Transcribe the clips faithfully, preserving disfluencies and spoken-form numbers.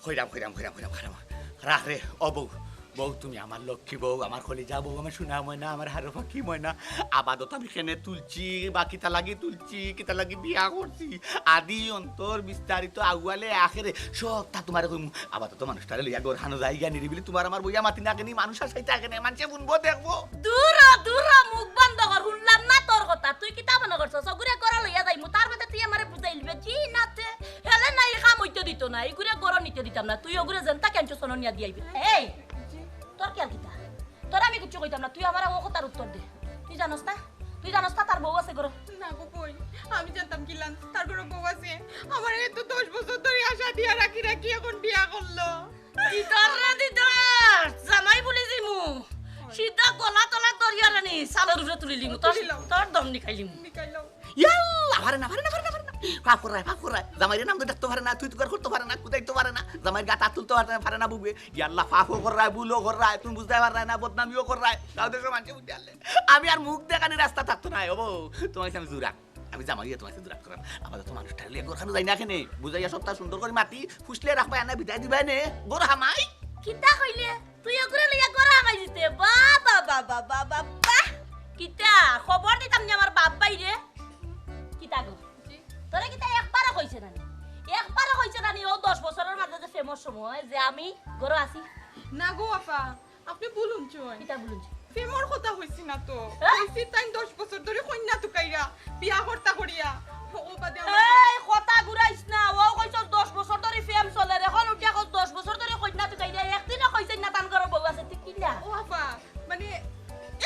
কইরাম, কইরাম, কইরাম, কইরাম, কইরাম। রাখ রে, ও বউ, বউ, তুমি আমার লক্ষ্মী বউ, আমার কলিজা বউ, আমার সোনা ময়না, আমার হারো পাখি ময়না। আপাতত আমি কেনে তুলছি, বা কিতা লাগি তুলছি, কিতা লাগি বিয়া করছি, আদি অন্তর বিস্তারিত আউয়ালে আখেরে সবতা তুমারে কইমু। আপাতত মানুষটারে লইয়া ঘরখানো যাইগা নিরিবিলি, তুমার আমার বইয়া মাতি না কেনে, মানুষ আসাইতা কেনে, মানষে হুনবো দেখবো। দূর হ, দূর হ, মুখ বন্ধ কর, হুনলাম না তোর কথা। তুই কিতা মনো করছস, অগুরে ঘরো লইয়া যাইমু, তার বাদে তুই আমারে বুঝাইলিবে? জি না তে, হেলে না, ই কাম অইতে দিত না, ইগুরে ঘরো নিতে দিতাম না। তুই অগুরে যেনতা কেনছস অনো নিয়া দিয়া আইবে। এই, তোর কিয়ার কিতা? তোর আমি কিচ্ছু কইতাম না, তুই আমার ও কথার উত্তর দে। তুই জানোস না? তুই জানোস না তার বউ আছে ঘরো? না গো বইন, আমি জানতাম কিলান তার ঘরো বউ আছে? আমারে তো দশ বছর ধরি আশা দিয়া রাখি রাখি এখন বিয়া করলো। দিদার রে দিদার, জামাই বুলি জিমু। সিধা গলা তলা দরিয়া রানি, সালর উপরে তুলিলিমু। তোর, তুলিলাম। তোর দম নিকাইলিমু। নিকাইলাম। ইয়াল্লা, পারে না, পারে না, পারে না, পারে না। পাপ কররায়, পাপ কররায়। জামাইরে নাম ধরে ডাকতো পারে না, তুই তুকার করতো পারে না, কুদাইতো পারে না, জামাইর গাত আত তুলতো পারে না, পারে না বুকে। ইয়াল্লা, পাপও কররায়, ভুলও কররায়, তুমি বুঝতায় পাররায় না, বদনামিও কররায়। তাও দেশর মানষে বুঝতে পারলে। আমি আর মুখ দেখানি রাস্তা থাকতো নায়, ও বউ, তুমার কাছে আমি জুরা। আমি জামাই অইয়া তুমার কাছে জুরা কররাম। আপাতত মানুষটারে লইয়া ঘরখানো যাই না কেনে? বুঝাইয়া সবতা সুন্দর করি মাতি, ফুসলে রাখবায় না, বিদায় দিবায় নে। ঘরো হামাই। কিতা কইলে? তুই অগুরে লইয়া ঘরো হামাই দিতে? বাবা, বাবা, বাবা, বাবা। কিতা? খবর দিতাম নি আমার বাপ ভাইরে? কিতা গো? জি। তোরে কিতা একবারও কইছে না নি? একবারও কইছে না নি? ও দশ বছরর মাঝে যে প্রেমর সময় যে আমি ঘরো আছি? না গো আপা, আপনে ভুল হুনছইন। কিতা ভুল হুনছি? প্রেমর কথা কইছি না তো। হ্যাঁ? কইছি তাইন দশ বছর ধরি কইন্যা তুকাইরা, বিয়া করতা করিয়া। ও বাদে আমার এই কথা ঘুরাইস না। ও কইছস দশ বছর ধরি প্রেম চলের, এখন উঠিয়া কস দশ বছর ধরি কইন্যা তুকাইরা। একদিনও কইছইন না তান ঘরো বউ আছে, তুই কিলা? ও আপা, মানে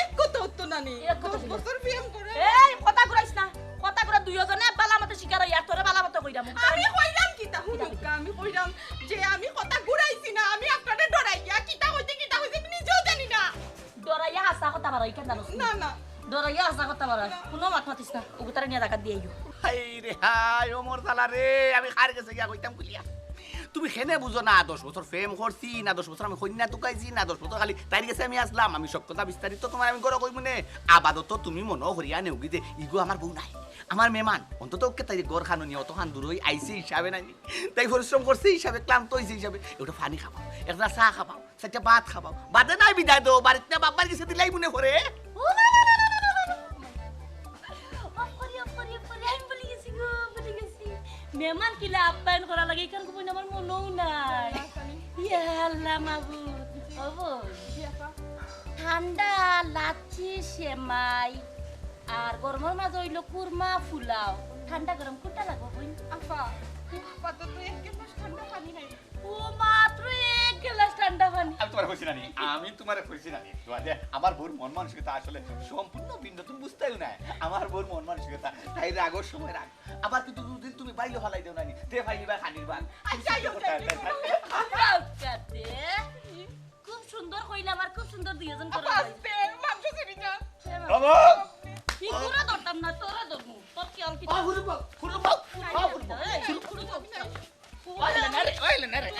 এক কথা উত্তর না নি। এক কথা দশ বছর প্রেম করে। এই কথা ঘুরাইস না। কথা ঘুরা দুইওজনে বালা মতো শিকার অই, আর তোরে বালা মতো কইরাম। আমি কইরাম কিতা? হুনুক্কা, আমি কইরাম যে আমি কথা ঘুরাইছি না, আমি আপনারে ডরাইয়া কিতা কইছি, কিতা কইছি আমি নিজেও জানি না। ডরাইয়া হাছা কথা বাড়াই কেন জানোস নি? না, না। ডরাইয়া হাছা কথা বাড়াই। না। কুনু মাত মাতিস না। অগুতারে নিয়া জাগাত দিয়া আইও। হায় রে হায়, ও মোর জ্বালা রে, আমি কার গেছে গিয়া কইতাম খুলিয়া। তুমি কেনে বুঝো না, দশ বছর প্রেম করছি, না দশ বছর আমি কইন্যা তুকাইছি, না দশ বছর খালি তাইর গেছে আমি আছলাম। আমি সব কথা বিস্তারিত তুমারে আমি ঘরো কইমু নে। আপাতত তুমি মনো করিয়া নেওগি যে ইগু আমার বউ নায়, আমার মেহমান। অন্তত ওকে তাইরে ঘরখানো নিয়া অতখান দূরই আইছে হিসাবে নায় নি। তাই পরিশ্রম করছে হিসাবে, ক্লান্ত অইছে হিসাবে। একটা পানি খাবাও, একটা চা খাবাও, চাইরটা ভাত খাবাও। বাদে নায় বিদায় দেও, বাড়িত না বাবার গেছে দিলাই মনে করে। Off করি, off করি, off করি, আমি ভুলি গেছি গো, ভুলি গেছি। মেহমান কিলা আপ্যায়ন করা লাগে, ইখান কইবো না, আমার মনেও নাই। ইয়া আল্লাহ মাবুদ। জি। ও বউ। জি, আপা। ঠান্ডা লাচ্ছি সেমাই, আর গরমর মাঝে অইলো কুরমা ফুলাও। ঠান্ডা গরম কুনটা লাগবো বইন? আপা, আপা তো, তো এক গ্লাস ঠান্ডা পানি নাই। ও মাত্র এক গ্লাস ঠান্ডা পানি। আমি তুমারে কইছি না নি, আমি তুমারে কইছি না নি। তুমার যে আমার বউর মন মানসিকতা আসলে সম্পূর্ণ ভিন্ন, তুমি বুঝতায়ও না। আমার বউর মন মানসিকতা, তাই রাগর সময় রাগ। আবার কিন্তু দুদিন তুমি বাইলে ফালাই দেও না নি, তে ফাইলি বা খানির বান। আচ্ছা, আচ্ছা, আচ্ছা, আচ্ছা। আচ্ছা, আচ্ছা। খুব সুন্দর কইলাম আর খুব সুন্দর দুইজন করে আপা, আস্তে, মাংস ছিঁড়ি যান। বাবা! কি করে ধরতাম না, তোরা ধরমু। তোর কি আর কি? ও, হুরু বাবা, হুরু বাবা, ও, হুরু বাবা। এই, হুরু বাবা। ওই লে না রে, ওই লে না রে।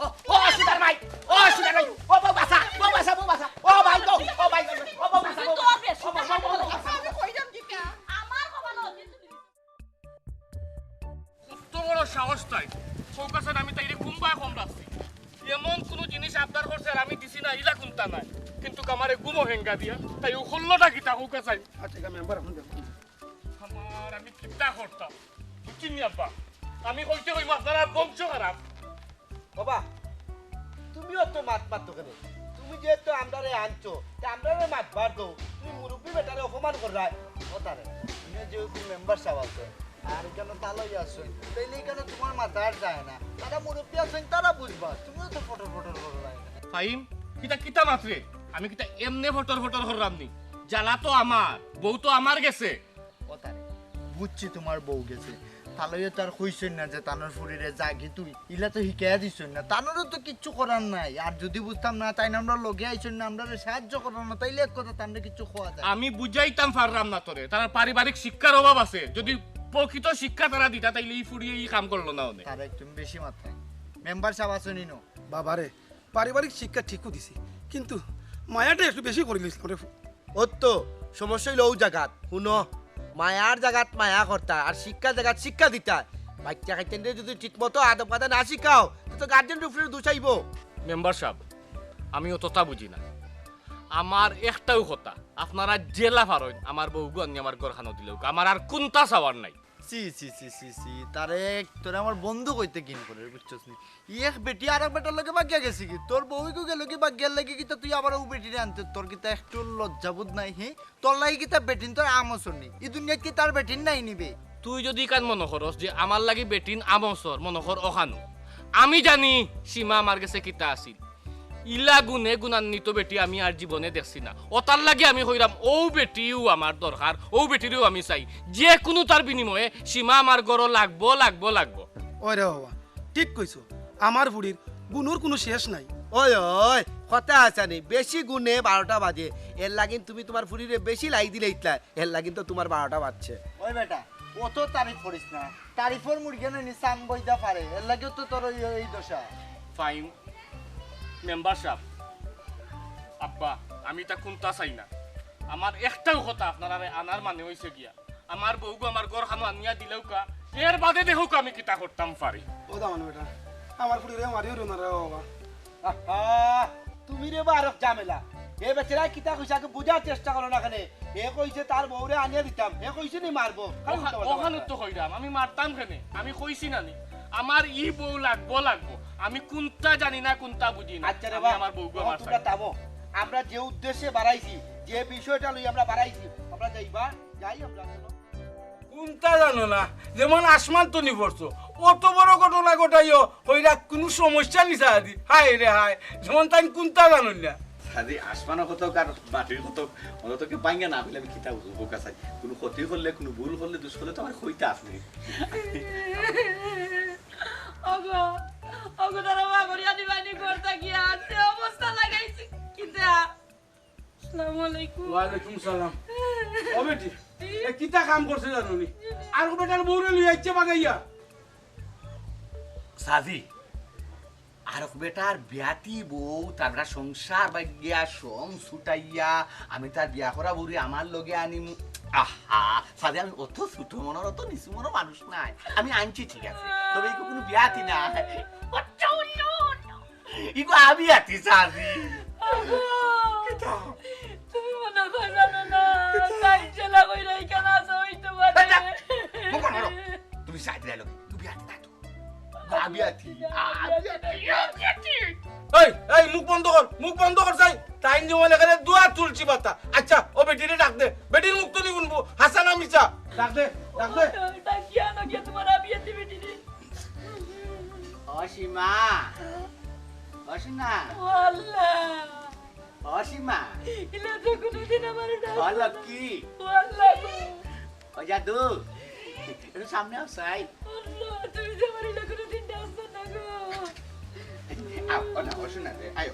ও, ও, সুধার ভাই, ও, সুধার ভাই, ও, বউ বাসা, বউ বাসা, বউ বাসা, ও, ভাই গো, ও, ভাই গো, ও, বউ বাসা, বউ বাসা, ও, বউ বাসা, বউ বাসা। আমি কইলাম কিতা? আমার কপাল অতি কত বড় সাহস তাইর? চউখ আছে না, আমি তাইরে কুনবায় কম রাখছি? এমন কুনু জিনিস আবদার করছে আর আমি দিছি না, ইলা কুনতা নায়। কিন্তু আমারে ঘুমো হেঙ্গা দিয়া, তাই ও করলোটা কিতা চউখ আছে? আচ্ছা, মেম্বার, এখন দেখুন। আমার আমি কিতা করতাম? বুঝছইন নি আব্বা? আমি কইতে কইমু আপনারার বংশ খারাপ। বাবা, তুমিও তো মাত মাতো কেনে? তুমি যেহেতু আমরারে আনছো, তে আমরারে মাতবার দেও। তুমি মুরব্বি বেটারে অপমান কররায়। ও তারে, তুমি যেহেতু মেম্বার সাব আছো, আর ইখানো তালই আছো, তাইলে ইখানো তুমার মাত আর যায় না। তারা মুরব্বি আছইন, তারা বুঝবা। তুমিও তো ফটর ফটর কররায়। ফাহিম, কিতা, কিতা মাতরে? আমি কিতা এমনে ফটর ফটর কররাম নি? জ্বালা তো আমার, বউ তো আমার গেছে। ও তারে, বুঝছি তুমার বউ গেছে। তালইয়ে তো আর কইছইন না যে তানর ফুড়িরে যাগি তুই। ইলা তো হিকাইয়া দিছইন না। তানরও তো কিচ্ছু করার নাই। আর যুদি বুঝতাম না, তাইন আমরার লগে আইছইন না, আমরারে সাহায্য কররা না, তাইলে এক কথা তানরে কিচ্ছু কওয়া যায়। আমি বুঝাইতাম পাররাম না তোরে। তারার পারিবারিক শিক্ষার অভাব আছে। যুদি প্রকৃত শিক্ষা তারা দিতা, তাইলে ই ফুড়িয়ে ই কাম করলো না অনে। তারে একদম বেশি মাতরায়। মেম্বার সাব আছইন ইনো। বাবারে, পারিবারিক শিক্ষা ঠিকউ দিছি, কিন্তু মায়াটা একটু বেশি করি লইছলাম রে। অত সমস্যা অইলো অউ জাগাত। হুনো, মায়ার জাগাত মায়া করতা, আর শিক্ষার জাগাত শিক্ষা দিতা। বাইচ্চা কাইচ্চাইন্তরে যুদি ঠিকমতো আদব কায়দা না শিখাও, তে তো গার্জিয়ানর উপরে দোষ আইবো। মেম্বার সাব, আমি অততা বুঝি না। আমার একটাউ কথা, আপনারা যেলা পারইন আমার বউগু আনি আমার ঘরখানো দিলাউক্কা, আমার আর কুন্তা চাওয়ার নাই। ছি ছি ছি ছি ছি, তারেক, তোরে আমার বন্ধু কইতে ঘিন করের, বুঝছস নি? এক বেটি আরক বেটার লগে বাগিয়া গেছে গি, তোর বউগু গেলো গি বাগিয়ার লাগি, কিতা তুই আবার অউ বেটিরে আনতে, তোর কিতা একটু লজ্জাবোধ নাই? হে, তোর লাগি কিতা বেটিন তোর আমসর নি? ই দুনিয়াত কি তার বেটিন নাই নি বে? তুই যুদি ইখান মনো করস যে আমার লাগি বেটিন আমসর, মনো কর অখানউ। আমি জানি সীমা আমার গেছে কিতা আছিল। ইলা গুণে গুণান্বিত বেটি আমি আর জীবনে দেখছি না। অতার লাগি আমি কইরাম, অউ বেটিউ আমার দরকার, অউ বেটিরেউ আমি চাই। যে কুনু তার বিনিময়ে সীমা আমার ঘরো লাগবো, লাগবো, লাগবো। ওই রে বাবা, ঠিক কইছো। আমার ফুড়ির গুণর কুনু শেষ নাই। ওই, ওই, কথা আছে নি, বেশি গুণে বারোটা বাজে। এর লাগিন তুমি তুমার ফুড়িরে বেশি লাই দিলাইতলা, এর লাগিন তো তুমার বারোটা বাজছে। ওই বেটা, অত তারিফ করিস না। তারিফর মুরগে নানি চাম বইদা পারে, এর লাগিউ তো তোর অউ, অউ দশা। ফাইন, মেম্বার সাব, আব্বা, আমি ইতা কুন্তা চাই না। আমার একটাউ কথা, আপনারারে আনার মানে অইছে গিয়া, আমার বউগু আমার ঘরখানো আনিয়া দিলাউক্কা, এর বাদে দেখউক্কা আমি কিতা করতাম পারি। ও দামান বেটা, আমার ফুড়িরে মারিও রে না রে বাবা। আহা, তুমি রে বা আরক ঝামেলা। এ বেচারায় কিতা কইছে আগে বুঝার চেষ্টা করো না কেনে? এ কইছে তার বউরে আনিয়া দিতাম, এ কইছে নি মারবো। খালি অখা-, উল্টা পাল্টা অখানউ কথা। তো কইরাম, আমি মারতাম কেনে? আমি কইছি না নি? আমার ই বউ লাগবো, লাগবো। আমি কুন্তা জানি না, কুন্তা বুঝি না। আচ্ছা রে আমি বা, আমার বউগু ও আমার তুমরা চাই। থামো। আমরা যে উদ্দেশ্যে বাড়াইছি, যে বিষয়টা লই আমরা বাড়াইছি, আমরা যাইবা, যাই আমরা, চলো। কুন্তা জানো না, যেমন আসমান তনি পড়ছো, অত বড় ঘটনা ঘটাইও, কইরা কুনু সমস্যা নি সাদি। হায় রে হায়, যেমন তাইন কুন্তা জানইন না। সাদি, আসমানও কতক আর মাটির কতক, অন্তত কে ভাঙ্গা না কইলে আমি কিতা বুঝবো? বোকা সাদি, কুনু ক্ষতি করলে, কুনু ভুল করলে, দুষ করলে তো আমার কইতা আপনি। ওগো, ওগো, তারা বাবরিয়া দিবানি করতা গিয়া, যে অবস্থা লাগাইছে, কিতা? আসসালামু আলাইকুম। ওয়ালাইকুম সালাম। ও বেটি, এ কিতা কাম করছে জানো নি? আরক বেটার বউরে লই আইছে বাগাইয়া। সাজি, আরক বেটার বিয়াতি বউ, তারপরে সংসার বাগিয়া, সং ছুটাইয়া, আমি তার বিয়া করা বউরে আমার লগে আনিমু। আহা, সাজি, আমি অত ছোট মনর, অত নিচু মনর মানুষ নায়। আমি আনছি ঠিক আছে, তবে ইগু কুনু বিয়াতি না। ইগু আবিয়াতি সাজি। ওগো, কিতা? তুমি মনো কয় জানো না, কিতা? তাই ছেলা কইরা ইখান আছে, ওই তোমার বেটা, মুখ বন্ধ করো। তুমি সাজি দিলাইলো, তুমি বিয়াতি না তো। আবিয়াতি, আবিয়াতি, আবিয়াতি। এই, এই, মুখ বন্ধ কর, মুখ বন্ধ কর, সাই। তাইন যেমন এখানে দোয়া তুলছি পাতা। আচ্ছা, ও বেটিরে ডাক দে, বেটির মুখ তো নি শুনবো, হাছা না মিছা। ডাক দে, ডাক দে। ডাকিয়া না গিয়া তোমার আবিয়াতি বেটিরে। ও সীমা, ও সোনা। ও আল্লাহ। ও সীমা। ইলা তো কোনোদিন আমারে ডাকছো না। ও লক্ষ্মী। ও আল্লাহ গো। ও জাদু। একটু সামনে আও, সাই। আল্লাহ, তুমি যে আমারে ইলা কোনোদিন ডাকছো না গো। আও, ও না, ও সোনা রে, আয়ো।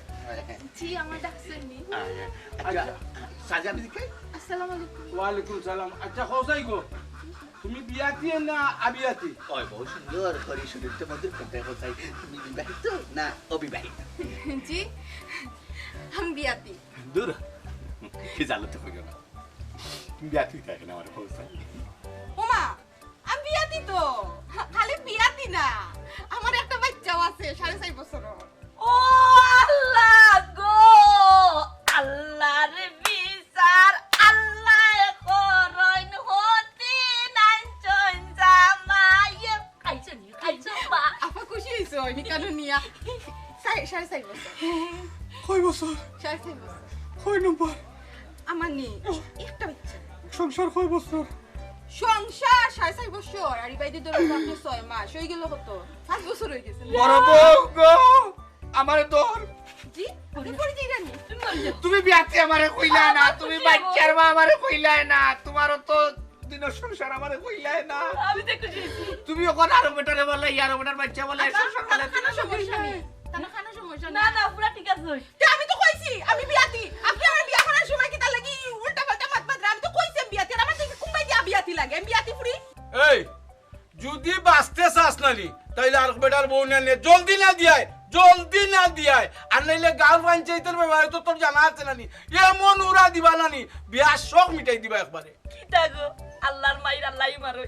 জি, আমারে ডাকছেন নি? আয়, আয়। আচ্ছা, আচ্ছা। সাজান দিকে। আসসালামু আলাইকুম। ওয়ালাইকুম সালাম। আচ্ছা, হোসাই গো। তুমি বিয়াতি না আবিয়াতি? ওই, বহুত সুন্দর করি শুনিতে মধুর কণ্ঠে হোসাই। তুমি বিবাহিত না অবিবাহিত? জি, আমি বিয়াতি। দূর, কি জানলে তো হইল না। তুমি বিয়াতি থাকে না আমার হোসাই। ওমা, আমি বিয়াতি তো। খালি বিয়াতি না, আমার একটা বাচ্চাও আছে, সাড়ে চার বছর। ও আল্লাহ গো, আল্লাহর বিচার, আল্লাহ করইন হতি নাইছইন জামাই। খাইছো নি? খাইছো মা? আপা খুশি হইছো, নি কেন নিয়া? সাড়ে, সাড়ে চার বছর। কয় বছর? সাড়ে চার বছর। কয় নম্বর? আমার নি, একটা বাচ্চা। সংসার কয় বছর? সংসার সাড়ে চার বছর, আর ইবাইদি ধরো আপনি ছয় মাস, হয়ে গেল কত? পাঁচ বছর হয়ে গেছে। বড় বউ গো, আমারে ধর। জি, আপনি পরে যাইবেন নি? তুমি মরে যাও। তুমি বিয়াতি আমারে কইলায় না, আমার তুমি খুশি হইব। বাচ্চার মা আমারে কইলায় না, তোমারও তো দিনর সংসার আমারে কইলায় না। আমি তো খুশি হইছি। তুমি ওখানে আরো বেটারে বলে, ইয়ারো বেটার বাচ্চা বলে, আমার সংসার বলে, দিনর সমস্যা সমস্যা নেই। নেই। তার খানো সমস্যা না, নেই। না, পুরা ঠিক আছে। তে আমি তো কইছি, আমি বিয়াতি। আপনি আমার বিয়া করার সময় কি তার লাগি উল্টা পাল্টা মাত মাতরা? আমি তো কইছি আমি বিয়াতি। আর আমার থেকে কুম্বাই দিয়া বিয়াতি লাগে? আমি বিয়াতি ফুরি। এই, যদি বাঁচতে চাস না নি, তাইলে আর বেটার বউ না নে, জলদি না দিয়ায়, জলদি না দিয়ায়। আর নাইলে গাঁওর পঞ্চায়েতর ব্যাপারে তো তোর জানা আছে না নি? এমন উড়া দিবা না নি, বিয়ার শখ মিটাই দিবা একবারে। কিতা গো, আল্লাহর মাইর আল্লাহই মারো।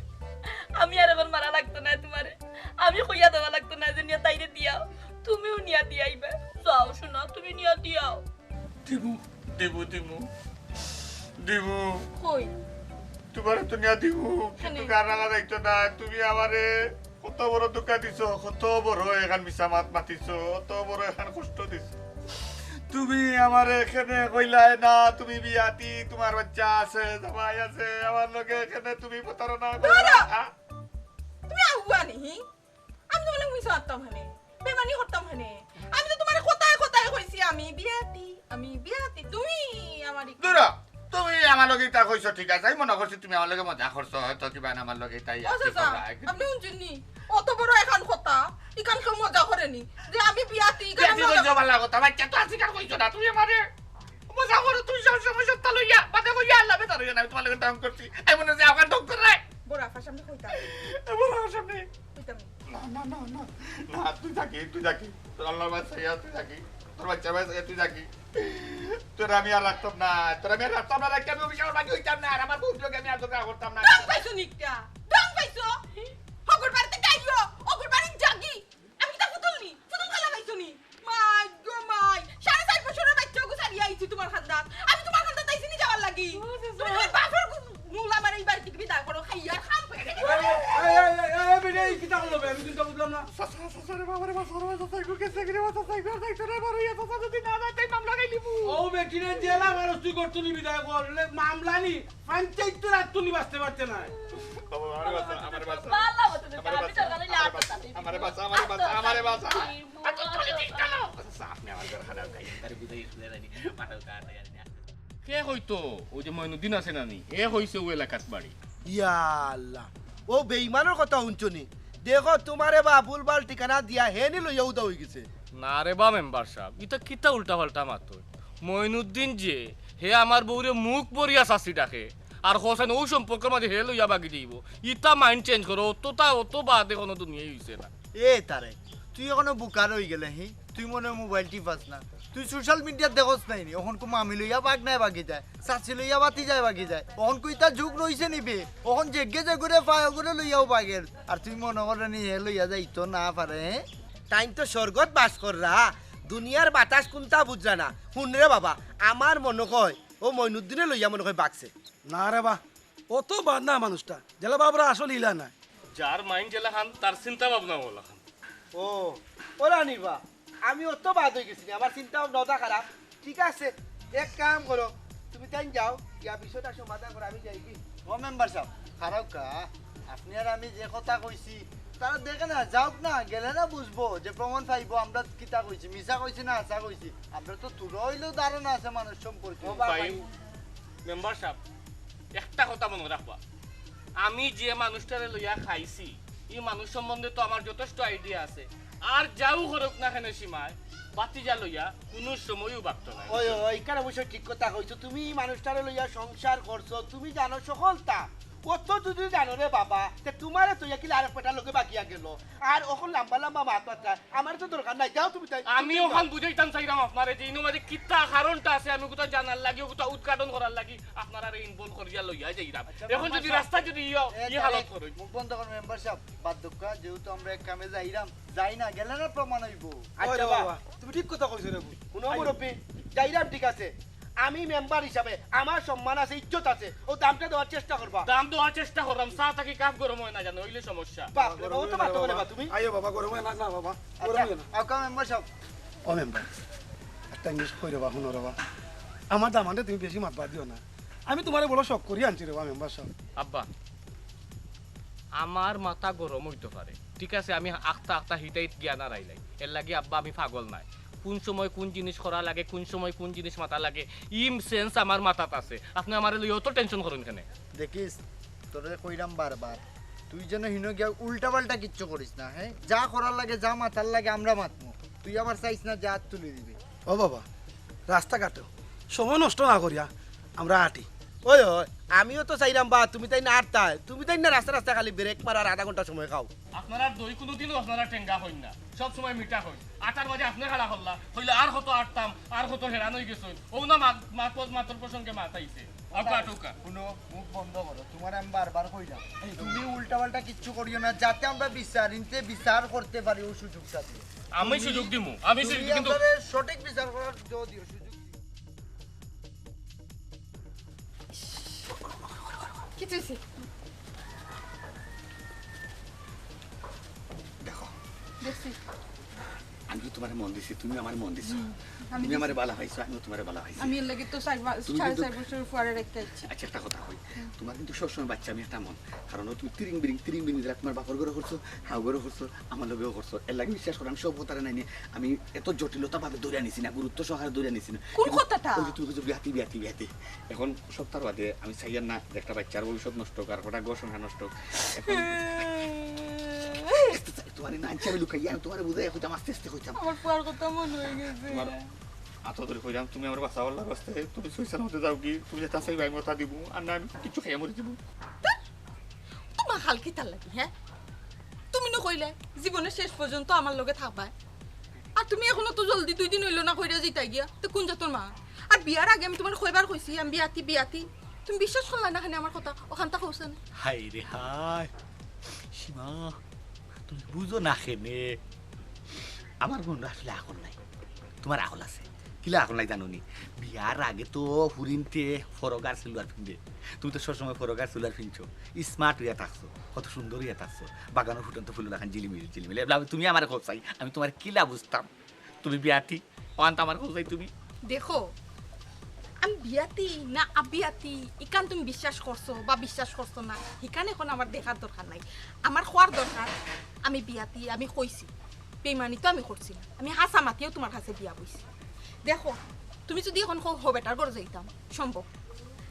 আমি আর এখন মারা লাগতো না তোমারে। আমি কইয়া দেওয়া লাগতো না যে নিয়া তাইরে দিয়াও। তুমিও নিয়া দিয়াইবে। যাও সোনা, তুমি নিয়া দিয়াও। দিমু, দিমু, দিমু, দিমু। কই? তুমারে তো নিয়া দিমু, কিন্তু কেনে? কার রাখা যাইতো না। তুমি আমারে কত বড় ধোকা দিছো, কত বড় এখান মিছা মাত মাতিছো, কত বড় এখান কষ্ট দিছো। তুমি আমারে এখানে কইলায় না, তুমি বিয়াতি, তুমার বাচ্চা আছে, জামাই আছে, আমার লগে এখানে তুমি প্রতারণা করলা। ধরো। আ? তুমি আউয়া নি? আমি তুমার লগে মিছা মাততাম কেনে? বেমানি করতাম কেনে? আমি তো তুমারে কথায় কথায় কইছি আমি বিয়াতি, আমি বিয়াতি। তুমি আমারে দূর হ, তুমি আমার লগে ইতা কইছো ঠিক আছে, আমি মনে করছি তুমি আমার লগে মজা করছো, হয়তো কিবা আমার লগে ইতা ও ইয়ার্কি চাচা, করলা। আপনি হুনছইন নি? অত বড় এখান কথা, ইখান কেউ মজা করে নি? যে আমি বিয়াতি, ইখান বিয়াতি মজা কইছো ভালা কথা, বাচ্চা তো আছে, ইখান কইছো না তুমি আমারে। মজা করো তুই সব সময় সত্তা লইয়া, বাদে কইয়া আল্লাহ বেতার হইয়া না, আমি তুমার লগে ঢং করছি। আমি মনে হয় আমার ঢং করে। বড় আফার সামনে কইতাম। বড় আফার সামনে। কইতাম। না, না, না, না। না, তুই থাকি, তুই থাকি। তোর আল্লাহর বাচ্চা ইয়া, তুই থাকি। তোর বাচ্চা বাচ্চা ইয়া, তুই থাকি। তোর আমি আর রাখতাম না, তোর আমি আর রাখতাম না, রাখতে আমি অফিসে আমার বাকি হইতাম না, আর আমার বউর লগে আমি আর ঝগড়া করতাম না। ঢং পাইছো নি একটা? ঢং পাইছো? হগর বাড়িতে গাইও, অগর বাড়ির জাগি। আমি কিতা ফুতুল নি? ফুতুল খেলা পাইছো নি? মাই গো মাই, সাড়ে চার বছরের বাচ্চা ওগু ছাড়িয়া আইছি তুমার খান্দাত। আমি তুমার খান্দাত আইছি নি যাওয়ার লাগি? ও, চাচা। তুমি খালি বাপর গু-, মূল আমার এই বাড়ি থেকে বিদায় করো, খাইয়া খাম পেটে। এই, এই, এই, এই, এই, বেটা, এই কিতা করলো বে? আমি চিন্তা বুঝলাম না। চাচা, চাচা রে বাবা রে, বাঁচাও রে, চাচা, এগু গেছে গি রে, চাচা, এগু যাইতো না, বারো ইয়া, চাচা, যদি না যায়, তাই মামলা খাই লিবো। ও বেটি রে, জেলা মানুষ তুই করতো নি বিদায় কর, লে মামলা নি, পঞ্চায়েত তো রাখতো নি বাঁচতে পারতে না। বাবা, আমারে বাঁচা, আমারে বাঁচা। বালা মতো দে, আমারে আমি বাঁচা, তো জানি না, আমারে বাঁচা, আমারে বাঁচা, আমারে বাঁচা, আমারে বাঁচা। আচ্ছা, চলে দিস কেন? আচ্ছা, আপনি আমার ঘর খারাপ খাই, তারে বুঝাই শুনে জানি, মাথা উঠা আটে জানি না। কে কইতো? ওই যে মইনুদ্দিন আছে না নি? হে কইছে ও এলাকাত বাড়ি। ইয়া আল্লাহ, ও বেইমানর কথা হুনছো নি? দেখো, তুমারে বা ভুলভাল ঠিকানা দিয়া হে নি লইয়া উদা হই গেছে। না রে বা মেম্বার সাব, ইতা কিতা উল্টা পাল্টা মাতো? মইনুদ্দিন যে, হে আমার বউরে মুখ বরিয়া চাচি ডাকে, আর হোসেন ও সম্পর্কর মাঝে হে লইয়া বাগি দিব। ইতা mind change করো, অতটা, অত বাদে কোনো দুনিয়াই হইছে না। এ তারে, তুই এখনো বুকার হই গেলে হি? তুই মনে হয় মোবাইল টিপাস না, তুই সোশ্যাল মিডিয়াত দেখোস নাই নি? অখন কু মামি লইয়া বাগ নাই বাগি যায়, চাচি লইয়া বাতি যায় বাগি যায়। অখন কু ইতা যুগ রইছে নি বে? অখন যেগে যেগুরে পায় ওগুরে লইয়াও বাগের। আর তুই মনে করে নি হে লইয়া যাইতো না পারে, হে? তাইন তো স্বর্গত বাস কররা, দুনিয়ার বাতাস কুনতা বুঝরা না। হুন রে বাবা, আমার মনে কয় ও মইনুদ্দিনে লইয়া মনে কয় বাগছে। না রে বা, অত বাদ না মানুষটা, যেলা বাবরা আসল ইলা না। যার mind যেলাখান, তার চিন্তা ভাবনা ওলাখান। ও, ওলা নিবা। আমি অত বাদ হই গেছি নি, আমার চিন্তা ভাবনা অতা খারাপ। ঠিক আছে, এক কাম করো, তুমি তাইন যাও, ইয়া বিষয়টা সমাধান করো, আমি যাই কি? ও মেম্বার সাব, খারাপ কা? আপনি আর আমি যে কথা কইছি, তারা দেখে না, যাউক না, গেলে না বুঝবো যে প্রমাণ পাইবো আমরা কিতা কইছি, মিছা কইছি না হাছা কইছি। আমরা তো থুড়া হইলেও ধারণা আছে মানুষ সম্পর্কে। ও বা ভাই, ভাই। মেম্বার সাব, একটা কথা মনে রাখবা, আমি যে মানুষটারে লইয়া খাইছি, ই মানুষ সম্বন্ধে তো আমার যথেষ্ট আইডিয়া আছে। আর যাউ করুক না কেনে সীমায়, বাতিজা লইয়া কুনু সময়ও বাগতো নায়। ওই, ওই, ইখান অবশ্য ঠিক কথা কইছো। তুমি ই মানুষটারে লইয়া সংসার করছো, তুমি জানো সকলতা। অত যদি জানো রে বাবা, তে তুমারে তো ইয়া কিলা আরেক বেটার লগে বাগিয়া গেল। আর অখন লাম্বা লাম্বা মাত মাতরা, আমার তো দরকার নাই, যাও তুমি তাই। আমি অখান বুঝাইতাম চাইরাম আপনারে যে ইনো মাঝে কিতা কারণটা আছে, আমি অগুতা জানার লাগি, অগুতা উদ্ঘাটন করার লাগি আপনারারে involve করিয়া লইয়া যাইরাম। আচ্ছা, অখন যদি রাস্তা যদি ইয়া, এ, ই হালত করে। মুখ বন্ধ করো মেম্বার সাব, বাদ দেউক্কা, যেহেতু আমরা এক কামে যাইরাম, যাই না, গেলে না প্রমাণ হইবো। আচ্ছা ওরে বাবা, বাবা। তুমি ঠিক কথা কইছো রে। হুনো মুরব্বি, যাইরাম ঠিক আছে, আমি মেম্বার হিসাবে আমার সম্মান আছে, ইজ্জত আছে, ও দামটা দেওয়ার চেষ্টা করবা। দাম দেওয়ার চেষ্টা করলাম, চা থাকি কাপ গরম হয় না জানো, হইলে সমস্যা। বাপ রে বাবা, তো মাতো বলে বা তুমি। আইও বাবা, গরম হয় না, না বাবা, আচ্ছা, গরম হয় না। আউক্কা মেম্বার সাব। ও মেম্বার, একটা জিনিস কই রে বা, হুনো রে বা। আমার দামান্দরে তুমি বেশি মাতবার দিও না। আমি তুমারে বড় শখ করি আনছি রে বা মেম্বার সাব। আব্বা, আমার মাথা গরম হইতো পারে, ঠিক আছে, আমি আখতা আখতা হিতাইত জ্ঞান হারাইলাই, এর লাগি আব্বা আমি পাগল নায়। কুন সময় কুন জিনিস করা লাগে, কুন সময় কুন জিনিস মাতা লাগে, ইম সেন্স আমার মাথাত আছে। আপনে আমারে লইয়া অত টেনশন করইন কেনে? দেখিস, তোরে কইরাম বারবার, তুই যেন হিনো গিয়া উল্টা পাল্টা কিচ্ছু করিস না, হ্যাঁ? যা করার লাগে, যা মাতার লাগে আমরা মাতমু। তুই আবার চাইস না যে আত তুলি দিবি। ও বাবা, রাস্তাঘাটো সময় নষ্ট না করিয়া আমরা আটি। ওই, ওই, আমিও তো চাইরাম বা তুমি তাইন আটতায়, তুমি তাইন না রাস্তা রাস্তা খালি ব্রেক মারার আধা ঘন্টা সময় খাও। আপনারা দুই কুনুদিনও আপনারা টেঙ্গা হইন না, সব সময় মিঠা হইন। আটার মাঝে আপনে খাড়া করলা, হইলে আর কত আটতাম, আর কত হেরান হই গেছইন। ও না মাত-, মাত-, মাতর প্রসঙ্গে মাত আইছে। আউক্কা, আউক্কা। হুনো, মুখ বন্ধ করো, তুমারে আমি বারবার কইরাম। এই, তুমি উল্টা পাল্টা কিচ্ছু করিও না, যাতে আমরা বিচার, ইনতে বিচার করতে পারি ও সুযোগটা দিয়ে। আমি সুযোগ দিমু, আমি সুযোগ, কিন্তু আপনারে সঠিক বিচার করার জো দিও, সুযোগ দিও। কি হইছে? দেখো, দেখছি। আমি তো তোমার মন দিছি, তুমি আমার মন দিছো। আমি তুমি আমারে বালা পাইছো, আমিও তোমারে বালা পাইছি। আমি এর লাগি তো চার বা- তুমি সাড়ে কিন্তু- চার বছর পরে রেখে আইছি। আচ্ছা, একটা কথা কই, তোমার কিন্তু সবসময় বাচ্চা আমি একটা মন, কারণ তুমি তিরিং বিরিং তিরিং বিরিং দিলা, তোমার বাপর ঘরে করছো, হাউ ঘরে করছো, আমার লগেও করছো, এর লাগি বিশ্বাস করো আমি সব কথারে নাই নি, আমি এত জটিলতা ভাবে ধরে নিছি না, গুরুত্ব সহকারে ধরে নিছি না। কোন কথাটা? ওই যে তুমি কইছো বিয়াতি, বিয়াতি, বিয়াতি। এখন সপ্তাহ বাদে আমি চাইয়ার না যে একটা বাচ্চার ভবিষ্যৎ নষ্ট হোক, আর কটা ঘর সংসার নষ্ট হোক। এখন আস্তে আস্তে তোমার এই নাঞ্চি আমি লুকাইয়া, আমি তোমারে বুঝাই কইতাম, আস্তে আস্তে কইতাম। আমার পুয়ার কথা মনে হয়ে গেছে। তোমার আতো ধরে কইলাম, তুমি আমার বাঁচাবার লাগছে, তুমি সুইসার মধ্যে যাও কি, তুমি যেটা চাইবা আমি ওটা দিমু, আর না আমি কিছু খাইয়া মরে দিমু। তোমার হাল কিতার লাগি, হ্যাঁ? তুমি না কইলে জীবনের শেষ পর্যন্ত আমার লগে থাকবায়, আর তুমি এখনো তো জলদি দুই দিন হইলো না কইরা যাইতা গিয়া, তো কোন জাতর মা? আর বিয়ার আগে আমি তোমার কয়বার কইছি আমি বিয়াতি, বিয়াতি, তুমি বিশ্বাস করলা না কেনে আমার কথা? ওখানটা কইছে না। হায় রে হায়, সীমা, তুমি বুঝো না কেনে? আমার মনে আসলে আকল নাই, তোমার আকল আছে। কিলা আকল নাই জানো নি? বিয়ার আগে তো হুরিনতে ফরক আর সিলভার পিনতে, তুমি তো সবসময় ফরক আর সিলভার পিনছো, স্মার্ট হইয়া থাকছো, কত সুন্দর হইয়া থাকছো, বাগানো ফুটন্ত ফুল লাখান ঝিলিমিলি ঝিলিমিলি। এবলা তুমি আমারে কও চাই, আমি তোমার কিলা বুঝতাম? তুমি বিয়াতি, অহান তো আমার কও চাই তুমি। দেখো, আমি বিয়াতি না আবিয়াতি, ইখান তুমি বিশ্বাস করছো বা বিশ্বাস করছো না, ইখান এখন আমার দেখার দরকার নাই। আমার কওয়ার দরকার, আমি বিয়াতি, আমি কইছি, বেইমানি তো আমি করছি না, আমি হাছা মাতিও তোমার কাছে বিয়া বইছি। দেখো, তুমি যদি এখন কও, "হ, বেটার ঘরে যাইতাম", সম্ভব,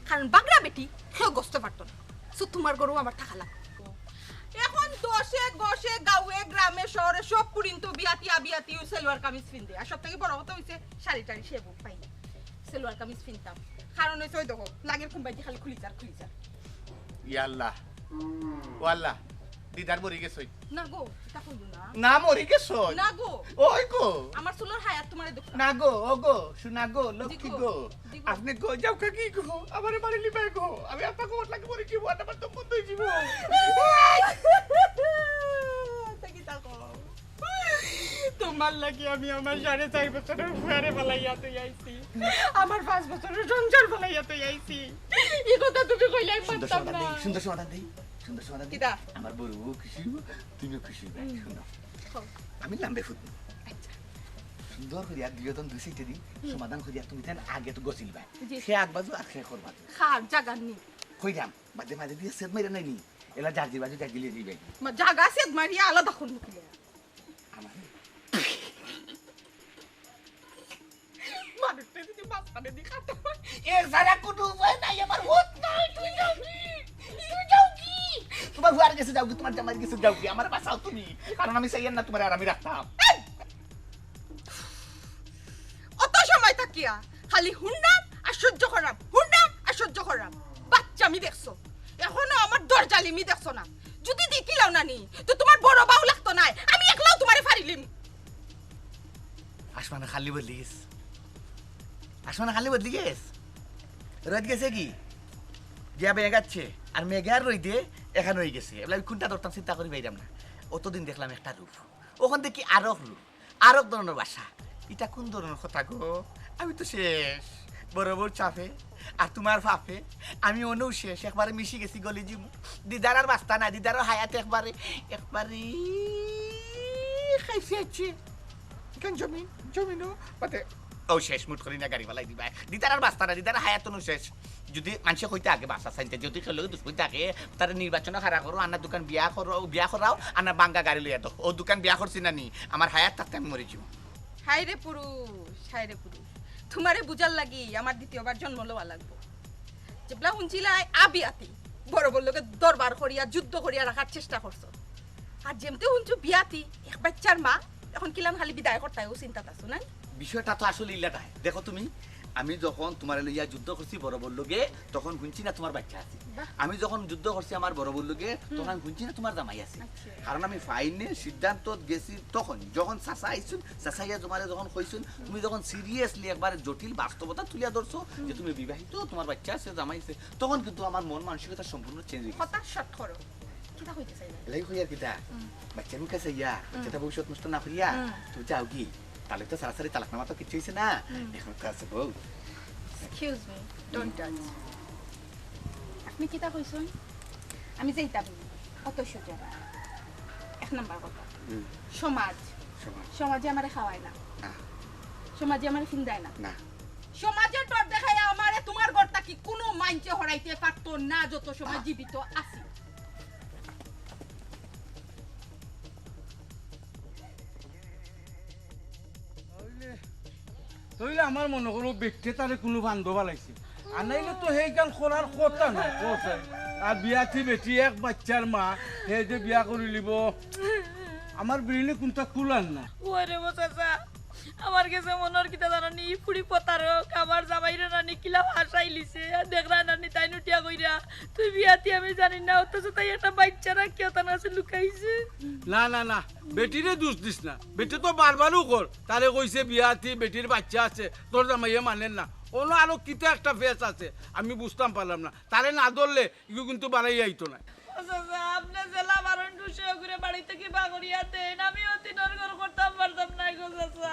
কারণ বাগড়া বেটি কেউ গছতে পারতো না। So তোমার ঘরেও আমার থাকা লাগতো। এখন দশে গছে গাঁওয়ে গ্রামে শহরে সব পুরিন্ত বিয়াতি আবিয়াতি ওই সেলওয়ার কামিজ পিনতে, আর সব থাকি বড় কথা হইছে শাড়ি টাড়ি সেবো পাই না, সেলওয়ার কামিজ পিনতাম। কারণ হইছে ওই দেখো, লাগের কুম্বাইতে খালি খুলি যার, খুলি যার। ইয়া আল্লাহ, ও আল্লাহ, দিদার মরি গেছইন। না গো, এটা কইও না। না, মরি গেছইন। না গো, ওই গো, আমার চুলর হায়াত তোমারে দেখো। না গো, ও গো, সোনা গো, লক্ষ্মী জি গো, গো, জি গো। আপনি গো, যাও কাকি গো, আমারে মারিলি ভাই গো, আমি আপনাকে ওট লাগে মরে যাবো, আর আমার তো বন্ধ হয়ে যাবো। এটা কি তা কও? তোমার লাগি আমি আমার সাড়ে চার বছরের ফুয়ারে ফালাইয়া তুই আইছি, আমার পাঁচ বছরের সংসার ফালাইয়া তুই আইছি। এই কথা তুমি কইলাই সুন্দর পারতাম সমাধান না। দেই, সুন্দর সমাধান দেই, সুন্দর সমাধান দেই। কিতা? আমার বড় বউ খুশি হইব, তুমিও খুশি হইবে। শুনো, কও। আমি লাম্বে ফুট আচ্ছা। সুন্দর করিয়া দুইজন দুই সাইডে দিন সমাধান করিয়া তুমি তাহলে আগে তো গছিল ভাই। জি। সে আগ বাজু আর সে খর বাজু। খার জাগা নি। কইরাম, বাদে মাঝে দিয়ে সেট মাইরা নাই নি। এলা যার যে বাজু যার গিলে দিবে। মা জাগা সেট মারিয়া আলাদা করবো কিলা? আমার মানুষটা যদি মাঝখানে দিয়ে কাটা হয়। এ যারা কোনো উপায় নাই, আমার হুত নাই, তুই যাও কি? তুই যাও কি? তোমার হুয়ার গেছে যাও কি, তোমার জামাইর গেছে যাও কি? আমার বাঁচাও তুমি, কারণ আমি চাইয়ার না তোমার আর আমি রাখতাম। অত সময় থাকিয়া খালি হুনরাম আর সহ্য কররাম, হুনরাম আর সহ্য কররাম। বাচ্চা আমি দেখছো, এখনো আমার দরজালি মি দেখছো না। যদি দেখিলাও না নি, তো তোমার বড় বাউ লাগতো নাই, আমি একলাও তোমারে ফারিলিম। আসমানে খালি বদলি গেছে, আসমানে খালি বদলি গেছে। রোদ গেছে কি? গিয়া মেঘ আছে, আর মেঘে আর রইদে এখান হয়ে গেছে। এবার আমি কোনটা ধরতাম চিন্তা করি পাইলাম না। অতদিন দেখলাম একটা রূপ, ওখান থেকে আরক রূপ, আরক ধরনের বাসা। এটা কোন ধরনের কথা গো? আমি তো শেষ। বড় বউর চাপে আর তোমার ফাপে আমি অনেও শেষ। একবারে মিশি গেছি গলি জিমু। দিদার আর বাস্তা নাই, দিদার আর হায়াত একবারে, একবারে খাইছে আছে। এখান জমিন, জমিনও বাদে ও শেষ, মুঠ করি না গাড়ি ফালাই দিবা। দিদার আর বাস্তা নাই, দিদার হায়াত অনেও শেষ। যদি মানষে কইতে আগে বাসা চাইতে, যদি কেউ লগে দুশ্মন থাকে, তারে নির্বাচনে খাড়া করো, আনার দোকান বিয়া করো, বিয়া করাও, আনার বাঙ্গা গাড়ি লইয়া দাও। ও দোকান বিয়া করছি না নি, আমার হায়াত থাকতে আমি মরে যাবো। হায় রে পুরুষ, হায় রে পুরুষ, তোমারে বুঝার লাগি আমার দ্বিতীয়বার জন্ম লওয়া লাগবো। যেবলা হুনছিলাই আবিয়াতি, বড় বউর লগে দরবার করিয়া যুদ্ধ করিয়া রাখার চেষ্টা করছো, আর যেমতে হুনছো বিয়াতি, এক বাচ্চার মা, এখন কিলান খালি বিদায় করতায়, ও চিন্তাত আছো না? বিষয়টা তো আসলে ইল্লাটাই। দেখো তুমি, আমি যখন তোমার লইয়া যুদ্ধ করছি বড় বউর লগে, তখন হুনছি না তোমার বাচ্চা আছে। বাহ। আমি যখন যুদ্ধ করছি আমার বড় বউর লগে, তখন আমি হুনছি না তোমার জামাই আছে। আচ্ছা। কারণ আমি ফাইনাল সিদ্ধান্ত গেছি তখন, যখন চাচা আইছুন, চাচা ইয়া তোমারে যখন কইছুন, তুমি যখন সিরিয়াসলি একবারে জটিল বাস্তবতা তুলিয়া ধরছো যে তুমি বিবাহিত, তোমার বাচ্চা আছে, জামাই আছে, তখন কিন্তু আমার মন মানসিকতা সম্পূর্ণ চেঞ্জ হয়ে গেছে। কথা শর্ট করো। কিতা কইতে চাইলা? এলাই কই আর কিতা? বাচ্চার মুখে চাইয়া, বাচ্চাটা ভবিষ্যৎ নষ্ট না করিয়া, তুমি যাওগি। তাইলে তো সারাসারি তালাকনামা তো কিচ্ছু অইছে না। এখন তো আছে বউ। Excuse me, don't touch. আপনি কিতা কইছইন? আমি যাইতাম না। কত সুযোগ। এক নাম্বার কথা। হুম। সমাজ। সমাজ। সমাজে আমারে খাওয়ায় না। না। সমাজে আমারে ফিন্দায় না। না। সমাজের ডর দেখাইয়া আমারে তোমার ঘর থাকি কোনো মাইনষে হরাইতে পারতো না যত সময় আহ। জীবিত আছি। তাইলে আমার মনো করো বেটিয়ে তারে কুনু ফান্দো ফালাইছে। আর নাইলে তো হেইখান করার কথা না, কথা। আর বিয়াতি বেটি এক বাইচ্চার মা, হে যে বিয়া করিলিবো, আমার ব্রেইনে কুনটা কুলার না। ওরে ও চাচা, আমার গেছে মনো অর কিতা জানো নি, ই ফুড়ি প্রতারক, আমার জামাইরে নানি কিলা ফাসাইলিছে। দেখরায় নানি তাইন উঠিয়া কইরা, তুই বিয়াতি আমি জানি না, অথচ তাই একটা বাইচ্চা রাখিয়া তার কাছে লুকাইছে। না, না, না, বেটিরে দুষ দিস না। বেটি তো বারবারও কর, তারে কইছে বিয়াতি বেটির বাইচ্চা আছে, তোর জামাইয়ে মানের না। অনো আরো কিতা একটা ফেস আছে, আমি বুঝতাম পারলাম না। তারে না ধরলে ইগু কিন্তু বাড়াইয়া আইতো না। ও চাচা, আপনে যেলা মারইন ঢুসে অগুরে বাড়ি থাকি বার করিয়া দেইন, আমি অতিনর ঘর করতাম পারতাম নায় গো চাচা।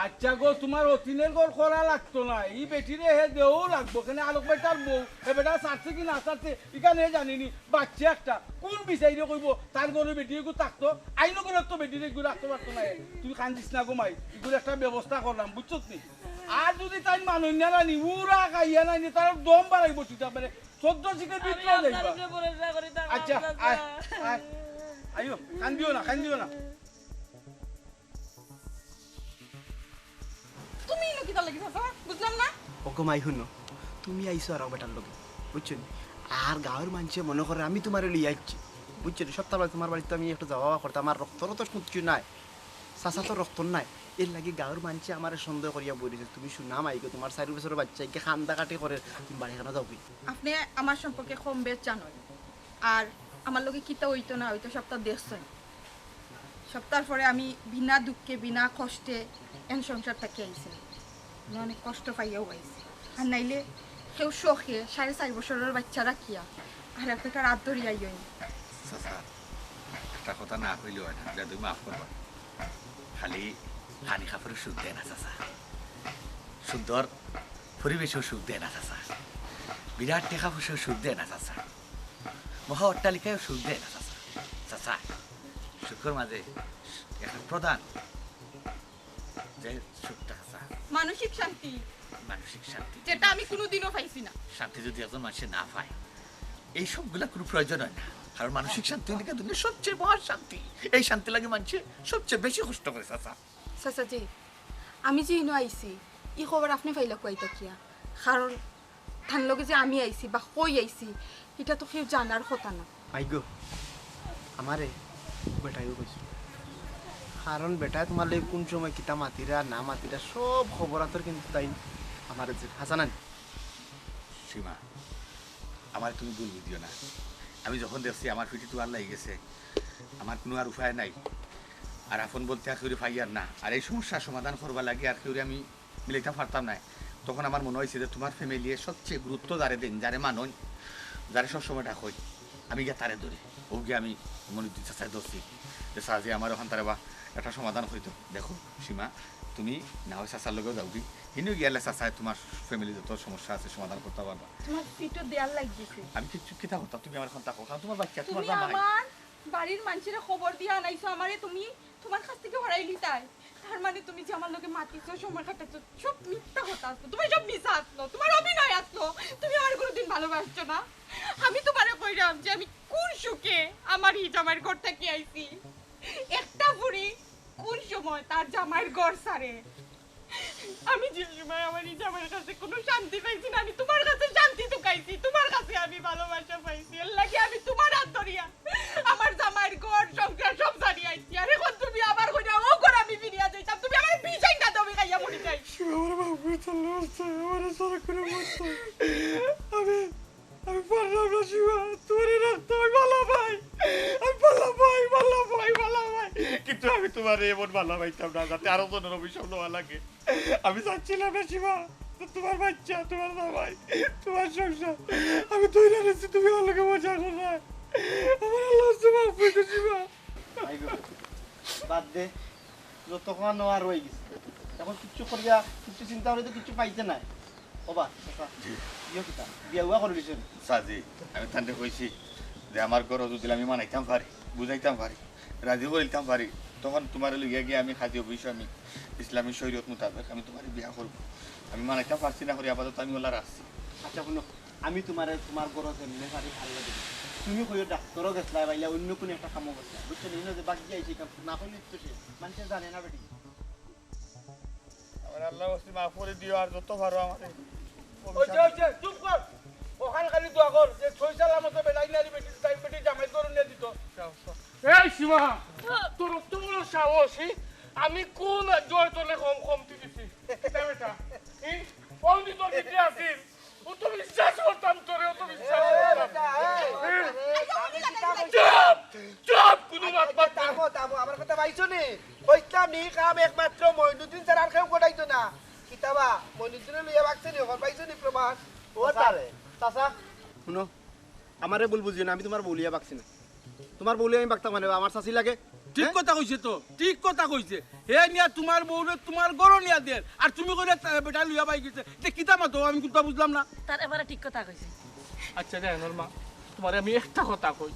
আচ্ছা গো, তুমার অতিনর ঘর করা লাগতো না, ই বেটিরে হে দেও লাগবো। কেনে আলোক বেটার বউ, হে বেটা ছাড়ছে কি না ছাড়ছে, ইখান হে জানি নি। বাইচ্চা একটা, কুন বিচাইরে কইবো তার ঘরো বেটি ইগু থাকতো? আইন করে তো বেটিরে ইগু রাখতো পারতো না। তুমি কান্দিস না গো মাই, ইগুর একটা ব্যবস্থা করলাম, বুঝছত নি? আর যুদি তাইন মানইন না নি, উরা খাইয়া নাই নি, তার দম বাড়াইবো ঠিক আছে। চোদ্দ শিখে আমি বিদ্রোহ আপনার দেখবা। উপরে ভরসা করি, থাকো, আচ্ছা, চাচা। আয়, আয়। আইও, কান্দিও না, কান্দিও না। তুমি ইনো কিতা লাগি চাচা? বুঝলাম না। ওগো মাই হুনো, তুমি আইছো আর বেটার লগে, বুঝছো নি? আর গাঁওর মানষে মনো করে আমি তুমারে লইয়া আইছি, বুঝছো নি? সপ্তাহ বাদে তুমার বাড়িত আমি একটু যাওয়া আওয়া করতাম, আমার রক্তর তো কিচ্ছু নাই, চাচা তো রক্তর নাই, এর লাগি গাঁওর মানষে আমারে সন্দেহ করিয়া বই রইছে। তুমি হুনা মাই গো, তুমার চাইর বছরর বাইচ্চা ইগু কান্দাকাটি করের, তুমি বাড়ি কেনে যাওগি? আপনে আমার সম্পর্কে কম বেশ জানইন, আর আমার লগে কিতা অইতো না অইতো সবটা দেখছইন। সবটার পরে আমি বিনা দুঃখে বিনা কষ্টে এন সংসার থাকি আইছি, আমি অনেক কষ্ট পাইয়াও আইছি। আর নাইলে কেউ শখে সাড়ে চাইর বছরর বাইচ্চা রাখিয়া আর এক বেটার আত ধরিয়া আইয়ইন। চাচা, একটা কথা না কইলে অয় না, বেয়াদবি মাফ করবা। খালি কানি কাপড়ে সুখ দেয় না চাচা, সুন্দর পরিবেশেও সুখ দেয় না চাচা, বিরাট টেকা পয়সাও সুখ দেয় না চাচা, মহা অট্টালিকায়ও সুখ দেয় না চাচা। চাচা, সুখর মাঝে একটা প্রধান যে সুখটা চাচা, মানসিক শান্তি, মানসিক শান্তি। যেটা আমি কোনোদিনও পাইছি না। শান্তি যদি একজন মানষে না পায়, এই সবগুলা কোনো প্রয়োজন অয় না। কারণ মানসিক শান্তি অইলো গিয়া দুনিয়ার সবচেয়ে মহা শান্তি। এই শান্তি লাগি মানষে সবচেয়ে বেশি কষ্ট করে চাচা। চাচাজি, আমি যে ইনো আইছি, ই খবর আপনে পাইলা কুয়াই থাকিয়া? কারণ তান লগে যে আমি আইছি বা কই আইছি, ইটা তো কেউ জানার কথা না। মাই গো, আমারে বেটায়ও কইছে, কারণ বেটায় তুমার লগে কুন সময় কিতা মাতিরা না মাতিরা সব খবর আতর কিন্তু তাইন আমারে দিছে, হাছা না নি? সীমা, আমারে তুমি ভুল বুঝিও না। আমি যখন দেখছি আমার পিঠে তুয়ার লাগি গেছে, আমার কোনো আর উপায় নাই। আর আপন বলতে আর কেউরে পাইয়ার না। আর এই সমস্যার সমাধান করবার লাগি আর কেউরে আমি মিলাইতাম পারতাম নায়। তখন আমার মনো অইছে যে তুমার ফ্যামিলিয়ে সবচেয়ে গুরুত্ব যারে দেইন, যারে মানইন, যারে সবসময় ডাকইন, আমি গিয়া তারে ধরি। অউ গিয়া আমি মনির চাচারে ধরছি যে চাচাজি আমার অখান তারে বা একটা সমাধান কইতো। দেখো সীমা, তুমি না অয় চাচার লগেও যাওগি, হিনো গিয়ালে চাচায় তুমার ফ্যামিলি যত সমস্যা আছে সমাধান করতা পারবা। তুমার পিঠো দেয়াল লাগি গেছে। আমি কিচ্ছু কিতা করতাম, তুমি আমার অখান থাকো, কারণ তুমার বাইচ্চা, তুমার তুমি জামাই। আমার বাড়ির মানষরে খবর দিয়া আনাইছো আমারে, তুমি তুমার কাছ থাকি হরাইলিতায়। তার মানে তুমি যে আমার লগে মাতিছো, সময় কাটাইছো, সব মিথ্যা কথা আছলো, তুমার সব মিছা আছলো, তুমার অভিনয় আছলো। তুমি আমারে কোনোদিন ভালোবাসছো না। আমি তুমারে কইরাম যে আমি কুন সুখে আমার ই জামাইর ঘর থাকি আইছি। একটা ফুড়ি কুন সময় তার জামাইর ঘর ছাড়ে? আমি যে সময় আমার ই জামাইর কাছে কোনো শান্তি পাইছি না, আমি তুমার কাছে শান্তি তুকাইছি, তুমার কাছে আমি ভালোবাসা পাইছি। এর লাগি আমি তুমার আত ধরিয়া আমার জামাইর ঘর সংসার সব ছাড়িয়া আইছি। আর অখন তুমি আবার কইরা অউ ঘর আমি ফিরিয়া যাইতাম, তুমি আমারে বিষ আইনা দেও, আমি খাইয়া মরি যাই। আমার বাপ করে চললে অবস্থা, আমার সারা করে অবস্থা। আমি, আমি পারলাম না শিবা, তুমারে রাখতে আমি ভালা পাই, আমি ভালা পাই, ভালা পাই, ভালা পাই। কিন্তু আমি তুমারে এমন ভালা পাইতাম না যাতে আরো জনের অভিশাপ নেওয়া লাগে। আমি চাচ্ছিলাম না শিবা, তো তুমার বাইচ্চা, তুমার জামাই, তুমার সংসার, আমি ধইরা রইছি, তুমি আমার লগে মজা করো না। আমার আল্লাহ, মাফ করে দে, সীমা। আইগো, বাদ দে, যতক্ষণ আর রয়ে গেছে। এখন কিচ্ছু করিয়া, কিচ্ছু চিন্তা করিয়া তো কিচ্ছু পাইতে নাই। ওবা, চাচা, জি। ইয়ে কিতা, বিয়া উয়া করে দিছেন? চাচি, আমি তানরে কইছি যে আমার ঘরো যদি আমি মানাইতাম পারি, বুঝাইতাম পারি, রাজি করিতাম পারি, তখন তুমারে লইয়া গিয়া আমি কাজী অফিসো আমি ইসলামী শরীয়ত মোতাবেক আমি তুমারে বিয়া করবো। আমি মানাইতাম পারছি না করি আপাতত আমি ওলা রাখছি। আচ্ছা, হুনো, আমি তুমারে তুমার ঘরো যেমনে পারি ভালা দিমু। তুমি কইও ডাক্তারও গেছলায়, বাইলা অন্য কুনু একটা কামও গেছলায়। বুঝছো নি? ইনো যে বাকি আইছি কাম না কইলে তো সে মানষে জানে না বেটি। আমার আল্লাহ ওয়াসি মাফ করি দিও, আর যত পারো আমারে। ওই যে, ওই যে, চুপ কর। ওখান খালি দোয়া কর যে ছয় সালামতে বেলাই নারী বেটি, তাই বেটি জামাই করে নিয়ে দিত। এই সীমা, তোর অত বড় সাহস, হি? আমি কোন জয় তোলে কম কমতি দিছি? কিতা বেটা? হি? কোন দিন তোর বেটি আছিল? অত বিশ্বাস করতাম তোরে, অত বিশ্বাস করতাম। চুপ! চুপ! কুনু মাত মাত না। থামো, থামো, আমার কথা পাইছো নি? কইতাম নি কাম একমাত্র মইনুদ্দিন ছাড়া আর কেউ করাইতো না। কিতাবা, মইনুদ্দিনে লইয়া বাগছে নি, খবর পাইছো নি প্রমাণ? ও তারে। চাচা, হুনো, আমারে ভুল বুঝিও না, আমি তুমার বউ লইয়া বাগছি না। তুমার বউ লইয়া আমি বাগতাম কেনে বা, আমার চাচি লাগে? ঠিক কথা কইছে তো, ঠিক কথা কইছে। হে নিয়া তুমার বউরে তুমার ঘরো নিয়া দের, আর তুমি কইলে তা-, বেটা লইয়া বাগি গেছে। ইতা কিতা মাতো, আমি কুনতা বুঝলাম না। তার এবারে ঠিক কথা কইছে। আচ্ছা, জানোর মা, তুমারে আমি একটা কথা কই,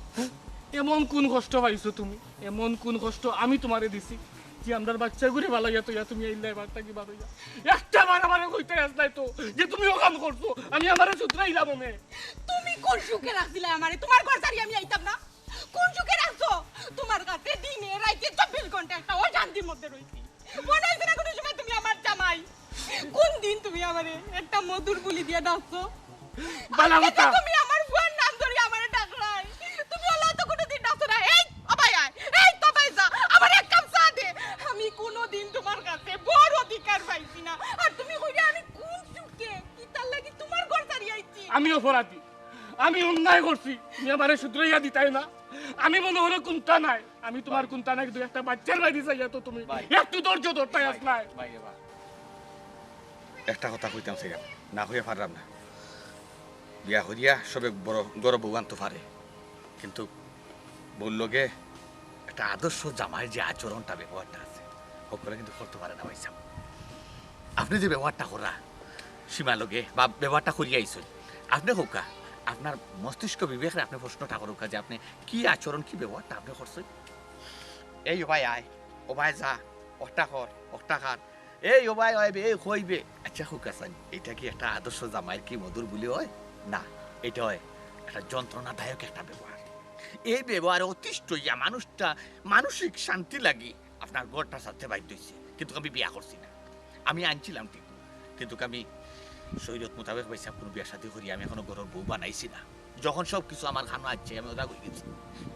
এমন কুন কষ্ট পাইছো তুমি? এমন কুন কষ্ট আমি তুমারে দিছি যে আমরার বাচ্চাগুরে বালাইয়া তইয়া তুমি আইলা এবার থাকি বার অইয়া? একটা বার আমারে কইতে আসলাই তো যে তুমি অখান করছো, আমি আমারে শুধরাইলাম অনে। তুমি কোন সুখে রাখছিলা আমারে? তুমার ঘর ছাড়ি আমি আইতাম না। কোন সুখে রাখছো? তুমার কাছে দিনে রাইতে চব্বিশ ঘন্টা একটা অশান্তির মধ্যে রইছি। মনে অইছে না কুনু সময় তুমি আমার জামাই? কোন দিন তুমি আমারে একটা মধুর বুলি দিয়া ডাকছো? বালা আজকে যে কথা। তুমি আমার ফুয়ার নাম ধরি আমারে ডাকলাই। তুমি অলা তো কুনু দিন ডাকছো না। এই, ও ভাই আয়। এই, তো ভাই যা। আমারে এক কাপ চা দে। আমি কুনু দিন তুমার কাছে বউর অধিকার পাইছি না। আর তুমি কইরা আমি কোন সুখে, কিতার লাগি তুমার ঘর ছাড়ি আইছি? আমি অপরাধী। আমি অন্যায় করছি, তুমি আমারে শুধরাইয়া দিতায় না। আমি মনে করো কুনতা নাই, আমি তুমার কুনতা নাই, কিন্তু একটা বাচ্চার বায়দি চাইয়া তো তুমি ভাই। একটু ধৈর্য ধরতায় ভাই, আসলায়। ভাই রে ভাই। একটা কথা কইতাম চাইয়াম, না কইয়া পারলাম না। বিয়া করিয়া সবে বড় ঘরো বউ আনতো পারে, কিন্তু বউর লগে একটা আদর্শ জামাইর যে আচরণটা, ব্যবহারটা আছে, হকলে কিন্তু করতো পারে না ভাইসাব। আপনে যে ব্যবহারটা কররা সীমার লগে বা ব্যবহারটা করিয়া আইছইন, আপনে কউক্কা, আপনার মস্তিষ্ক বিবেকরে আপনে প্রশ্নটা করউক্কা যে আপনে কি আচরণ, কি ব্যবহারটা আপনে করছইন? এই ও ভাই আয়, ও ভাই যা, অটা কর, অটা খার, এই ও ভাই অইবে, এই কইবে। আচ্ছা কউক্কা চাইন, ইটা কি একটা আদর্শ জামাইর কি মধুর বুলি অয়? না, ইটা অয় একটা যন্ত্রণাদায়ক একটা ব্যবহার। এই ব্যবহারে অতিষ্ঠ অইয়া মানুষটা মানসিক শান্তি লাগি আপনার ঘরটা ছাড়তে বাধ্য অইছে। কিন্তু আমি বিয়া করছি না, আমি আনছিলাম ঠিক, কিন্তু আমি শরীয়ত মোতাবেক ভাইসাব কুনু বিয়া শাদি করি আমি এখনো ঘরর বউ বানাইছি না। যখন সব কিছু আমার কানো আইছে, আমি অবাক অইগেছি।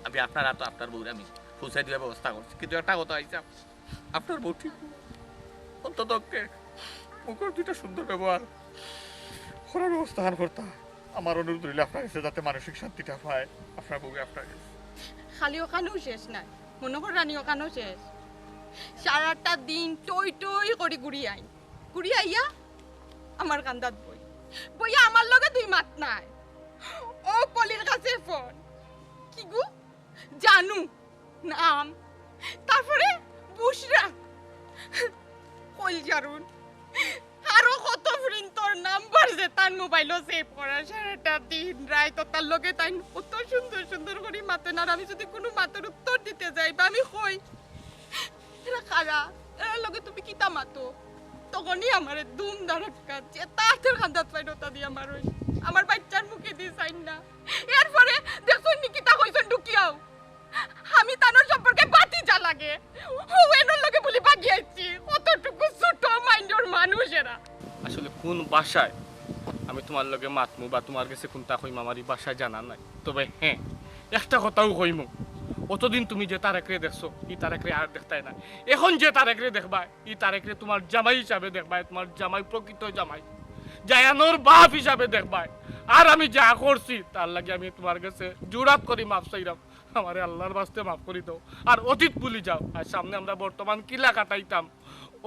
আমি আপনার আতো আপনার বউরে আমি পৌঁছাই দিবার ব্যবস্থা করছি, কিন্তু একটা কথা ভাইসাব, আপনার বউ ঠিক অন্তত মুখর দুইটা সুন্দর ব্যবহার করার ব্যবস্থা খান করতা। আমার অনুরোধ রইল আপনার কাছে, যাতে মানসিক শান্তিটা পায় আপনার বউয়ে আপনার কাছে। খালি অখানউ শেষ নায়, মনো কররানি অখানউ শেষ। সারাটা দিন টই টই করি ঘুরি আইন, ঘুরি আইয়া আমার কান্দাত বই, বইয়া আমার লগে দুই মাত নাই। ও কলির কাছে ফোন, কি গো জানু নাম, তারপরে বুশরা, কইল জারুন, আরো কত ফ্রেন্ডর নাম্বার যে তান মোবাইলো সেভ করা, সারাটা দিন রাইত তার লগে তাইন কত সুন্দর সুন্দর করি মাতইন, আর আমি যদি কুনু মাতর উত্তর দিতে যাই বা আমি কই, এরা কারা, এরার লগে তুমি কিতা মাতো, তখনই আমারে দুম ধারাক্কা যে তাদের কান্দাত পাইন ওটা দিয়া মারইন, আমার বাইচ্চার মুখেদি চাইন না। এরপরে দেখছইন নি কিতা কইছইন ঢুকিয়াউ। আমি তানর সম্পর্কে ভাতিজা লাগে। ও এনর লগে বুলি ভাগি আইছি। কতটুকু ছোট মাইন্ডর মানুষ এরা। আসলে কুন ভাষায় আমি তুমার লগে মাতমু বা তুমার গেছে কুনতা কইমু, আমার ই ভাষা জানা নাই। তবে হ্যাঁ, একটা কথাউ কইমু, অতদিন তুমি যে তারেকরে দেখছো, ই তারেকরে আর দেখতায় না। এখন যে তারেকরে দেখবায়, ই তারেকরে তুমার জামাই হিসাবে দেখবায়, তুমার জামাই, প্রকৃত জামাই, জায়ানর বাপ হিসাবে দেখবায়। আর আমি যা করছি, তার লাগি আমি তুমার গেছে জুরাত করি মাফ চাইরাম। আমারে আল্লার ওয়াস্তে মাফ করি দেও। আর অতীত ভুলি যাও। আর সামনে আমরা বর্তমান কিলা কাটাইতাম,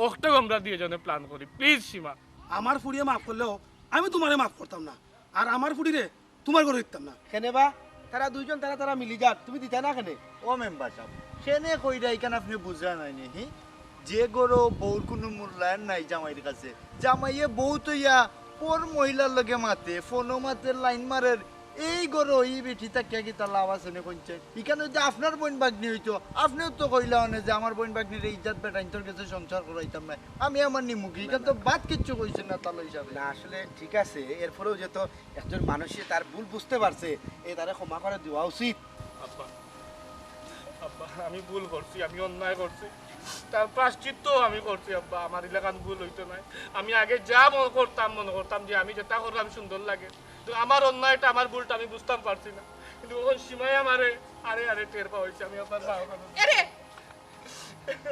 অটাউ আমরা দুইজনে প্ল্যান করি। প্লিজ সীমা। আমার ফুড়িয়ে মাফ করলেও আমি তুমারে মাফ করতাম না। আর আমার ফুড়িরে তুমার ঘরো দিতাম না। কেনে বা? তারা দুইজন, তারা তারা মিলি যার, তুমি দিতা না কেনে? ও মেম্বার সাব, কেনে কইরা ইখান আপনে বুঝরা নায় নি? হি, যে ঘরো বউর কুনু মূল্যায়ন নাই জামাইর কাছে, জামাইয়ে বউ থইয়া পর মহিলার লগে মাতে, ফোনো মাতে, লাইন মারের, এই ঘরো ই বেটি থাকিয়া কিতা লাভ আছে নি কইনচাইন? ইখান যুদি আপনার বইন ভাগ্নি অইতো, আপনেউ তো কইলা অনে যে আমার বইন ভাগ্নিরে ইজ্জত বেটাইন্তর গেছে সংসার করাইতাম নায়, আমি আমার নিমুখী। ইখান তো বাদ কিচ্ছু কইছে না তালই সাবে। না, আসলে ঠিক আছে, এরপরেও যে তো একজন মানুষে তার ভুল বুঝতে পারছে, এ তারে ক্ষমা করে দেওয়া উচিত। আব্বা, আব্বা, আমি ভুল করছি, আমি অন্যায় করছি, তার প্রায়শ্চিত্ত আমি করছি আব্বা। আমার ইলাখান ভুল অইতো নায়। আমি আগে যা মনে করতাম, মনে করতাম যে আমি যেটা করলাম সুন্দর লাগে, কিন্তু আমার অন্যায়টা, আমার ভুলটা আমি বুঝতাম পারছি না। কিন্তু অখন সীমায় আমারে আরে আরে টের পাওয়াইছে, আমি আপনার পাও খানো। এরে,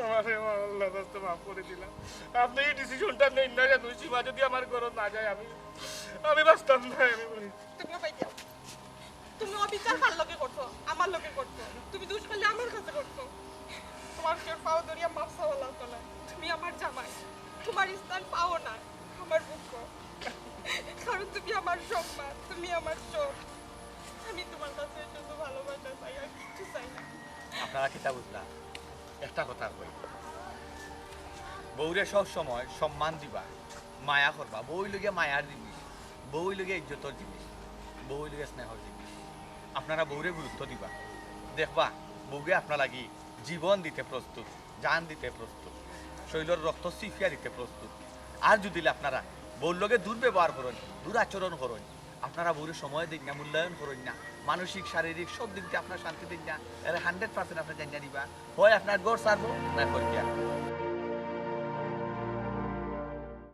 আমারে আমার আল্লাহর রাস্তা মাফ করে দিলাম। আপনে ই ডিসিশনটা নেইন না কেনে? সীমা যুদি আমার ঘরো না যায়, আমি, আমি বাঁচতাম না, আমি মরি। তুমি ওবায় যাও। তুমি অবিচার কার লগে করছো? আমার লগে করছো। তুমি দুষ করলে আমার কাছে করছো। তোমার কেউ পাও ধরিয়া মাফ চাওয়া লাগতো না। তুমি আমার জামাই। তোমার স্থান পাও না আমার বুকো। কারণ তুমি আমার সম্মান, তুমি আমার সব। আমি তোমার কাছে শুধু ভালোবাসা চাই, আর কিচ্ছু চাই না। আপনারা কিতা বুঝলা? একটা কথা কই, বউরে সব সময় সম্মান দিবা, মায়া করবা। বউ অইলো গিয়া মায়ার জিনিস, বউ অইলো গিয়া ইজ্জতর জিনিস, বউ অইলো গিয়া স্নেহর জিনিস। আপনারা বউরে গুরুত্ব দিবা, দেখবা বউয়ে আপনার লাগি জীবন দিতে প্রস্তুত, জান দিতে প্রস্তুত, শরীলর রক্ত ছিফিয়া দিতে প্রস্তুত। আর যুদি আপনারা বউর লগে দুর্ব্যবহার করইন, দুরাচরণ করইন, আপনারা বউরে সময় দেইন না, মূল্যায়ন করইন না, মানসিক, শারীরিক সব দিক দিয়া আপনার শান্তি দেইন না, এরে হান্ড্রেড পার্সেন্ট আপনে জানিয়া নিবা, হয় আপনার ঘর ছাড়বো, না ঘর গিয়া।